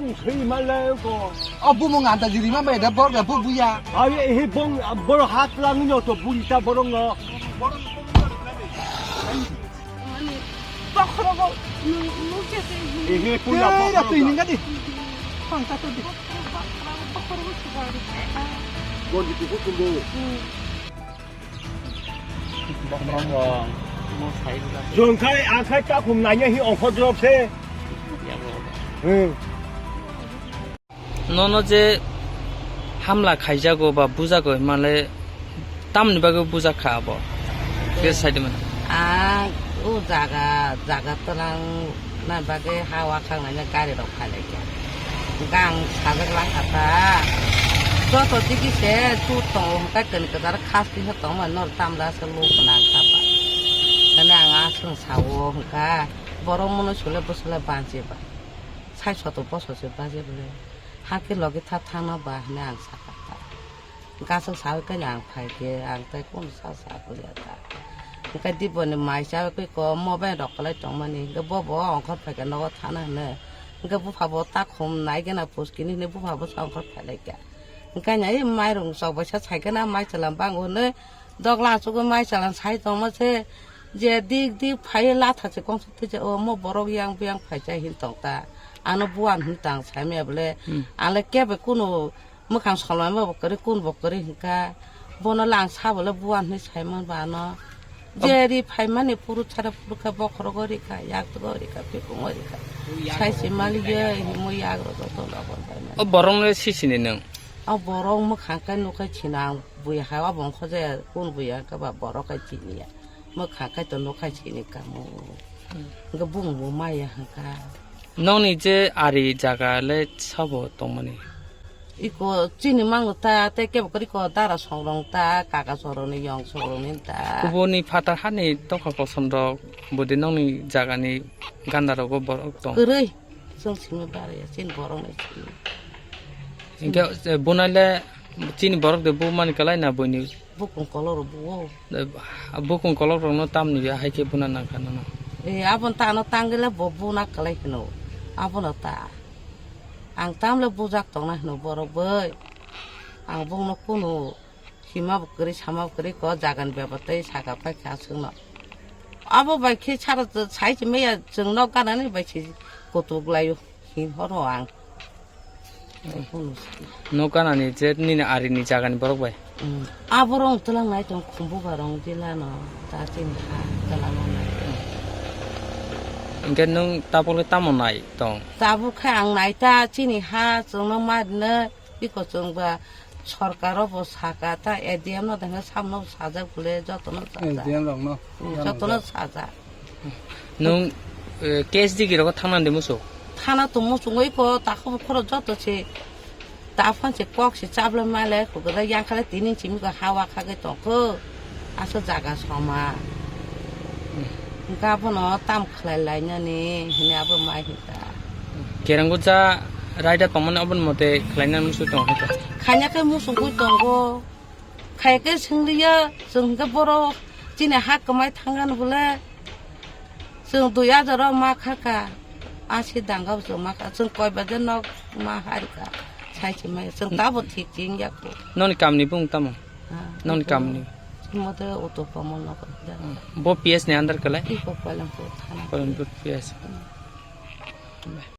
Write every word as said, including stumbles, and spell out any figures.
Sui malai ko. O bumung anta jiri ma bai da bor da bu buya. Ai, eh, bong, boro hat lang nyo to buri ta borong no. Bokhorogo, nu-, nukjagwi. Ehe, puila. Tei ra bokhorogo. Twi ningga di. Thangsa to di. Bokhorogo, bokhorogo sugar. Bondi kuku tumbo. Hmm. Bokhorogo. Mo sai da. Jongkhai, akhai takhum nanya hi ongkho drop se. Ya, bo. Hmm. Nono je hamla khaijago ba bujago hinmale tamni bagwi bujakha abo? Khe saidi mano. Ang o jaga, jaga twnang na bagwi ha wakhang nai gari rok phailaikha. Gang sajak langkha ta. Joto digi se tu tongo hwnkhe kani kwcharo khas kisa tongma nor tamda se luk nang kha ba. Hwnwi ang aswk sao hwnkha borok mono sule bwswla banchi ba. Sai soto bosor se baje bole. Hakhe logi tha thangno ba hwnwi ang sakha ta. Gasok sawi khe ang phai khe ang tei kunu sa sa kuliya ta. Hwnkhe diboni mai chawi khe ko mobile rok kwlai tongmani. Hwnkhe bo bo ongkhor phai khe nogo thana hwnwi. Hwnkhe bupha bo takhum nai gana puskini hwnwi bupha bo sa ongkhor phai lai kha. Hwnkhe ani ai mairung chok bai sa sai gana mai chwla bango hwnwi. Dogla asugwi mai chalan sai tongma se, je dik dik phai latha se kongsa twi se, o mo borok yang biyang phai chai hin tong ta, ano buan hin tang sai maya bole, Hmm. Ang le kebo kunu mwkhang solmai ma bo kwrwi, kun bo kwrwi hwnkha, bono lang sa bole buan hin sai man ba ano, Oh. Je ri phai mani puru chara puru kha bokhorogo ri kha, yak tugo ri kha, pikungo ri kha, sai se mali ye himo yak ro joto labor bai mani. O borok no sisini nwng? O borok mwkhang kai nukhai china ang. Buya ha obo wngkha je kun buya wngkha ba borok hai chini ya. Mwkha khai to nuk hai chini kamo. Hmm. Hwnkhe bung bo maya hwnkha. Nokni je ari jaga le sabo tongmani? Iko chini mango ta, tei kebo kwrwi ko dara songrong ta, kaka songrong ni yong songrong ni ta. Kubuni phatar hani tokha kosom rok budi nokni jaga ni ganda rogo borok tong? Kwrwi. Chwng simi baraya, chini borok ni simi. Hingke, eh, bunai le chini borok de bu mani kalai na buini? Bukung kolor bu o. Eh, bukung kolor rok no tamni ya hai khe buna nang kha nono. Eh, abon ta ano tangile bo buna kalai hino. Abono ta. Ang tamle bujak tongna hino borok bai. Ang bungno kunu. Hima bo kwrwi, sama bo kwrwi, ko jaga ni bebak tei saka pai kha aswkno. Abo bai khe sara sai se maya chwng nok ganani bai se kutuk laio, hin horo ang. Nok ganani je nini ari ni jaga ni borok bai? Hmm. Abo rong twlang nai tong khumbu ba rong dila no, ta chini ha twlang nai. Hingke nwng tabuk le tamo nai tong? Tabuk khe ang nai ta chini ha chwng no ma rwnai. Biko chwng ba sorkar o bo saka ta A D M no dengkhe samno bo sajak bole jotono sajak. A D M rok no. Hmm, jotono sajak. Nwng, eh, K S D G rogo thangna de muchung? Thana to muchungwi ko takhuk bukhuk rok joto se ta phone se kok se chablai male ko gada yang khala tini chimi ko hawa khagwi tongkho. Aswk jaga soma. Hwnkhe abono tam khlai lainani hwnwi abo mai hwnkha. Kereng bucha raida tongmani aboni mote khlainani muchung tongo hwnkhe. Khaina khe muchungwi tongo. Khaikhe swngliya, chwng hwnkhe borok chini ha kwmai thangani bole. Chwng dui hajar o ma kha kha, asi danga bo chwng ma kha, chwng koi baje nok ma hari kha, sai se mai, chwng tabo thik ching ya kho. Noni kamni bung tamo? Ha, noni kamni? Mote auto pamo nok. Bo P S ni under kalai? Iko Koilampur thana. Koilampur P S. Hmm.